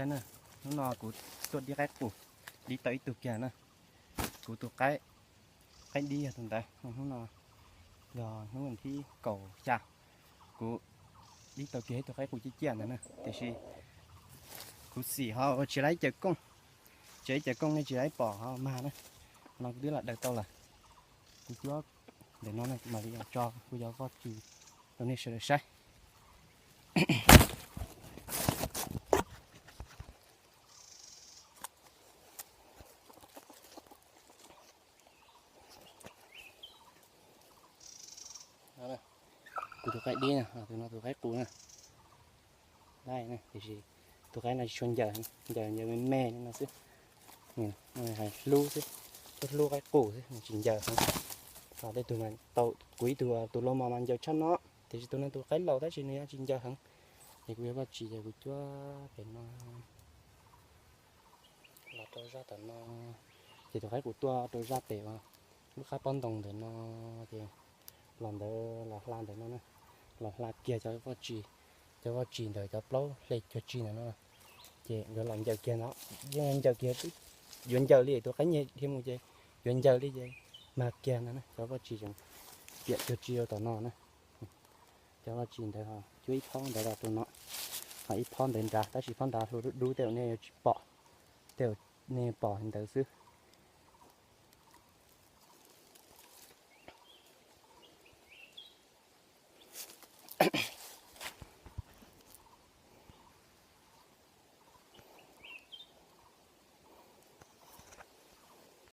Na, hnub no kuv tuaj dib qaib qus, dib tau ib tug kiag na. Kuv tus qaib, qaib dib yog tus ntawd. Hnub no yog hnub thib kaum xya, kuv dib tau kiag ib tug qaib qus ciaj ciaj ntawd na, tiam sis kuv xim ho tsis laib caws kooj, tsis laib caws kooj nej tsis laib pom ho mag na. No kuv twb lam daws tau lawm. Kuv cuab ntawm no na, mam li tso kuv cov voj tsis rau nej sawv daws saib. Kuv tus qaib dib na, tus no tus qaib qus na, laib na, tiam sis tus qaib no tsis tshua ncaws, ncaws ncaws me me li no xwb. Hais hlub xwb, hlub hlub qaib qus xwb, nws tsis ncaws heev. Ho tej tug mas tau, kuv ib tug tus lau mos mas ncaws tshaj no, tiam sis tus no tus qaib laus tab sis nws yeej tsis ncaws heev. Ces kuv yuav voj tsis ces kuv cuab pem no los rau zaj tom no, ces tus qaib qus tuaj rau zaj pem uas lub qab pob ntoo ntawm no, ces los ntawd los hla ntawm no na, los hla kiag cov voj tsis, cov voj tsis ntawm cov plaub hle cuag tsi ntawm no, ces yuav los ncaws kiag no, yeej ncaws kiag, yuav ncaws li tus qaib nyiag dhia mus ces yuav ncaws li ces mag kiag no na, cov voj tsis tseem piam cuag tsi rau tom no na. Cov voj tsis ntawd ho cuab ib phob ntawd los rau no, ho ib phob ntawd nrad, tab sis phob nrad hlua dub dub tej zaum nej yuav tsis pom, tej zaum nej pom ntawd xwb.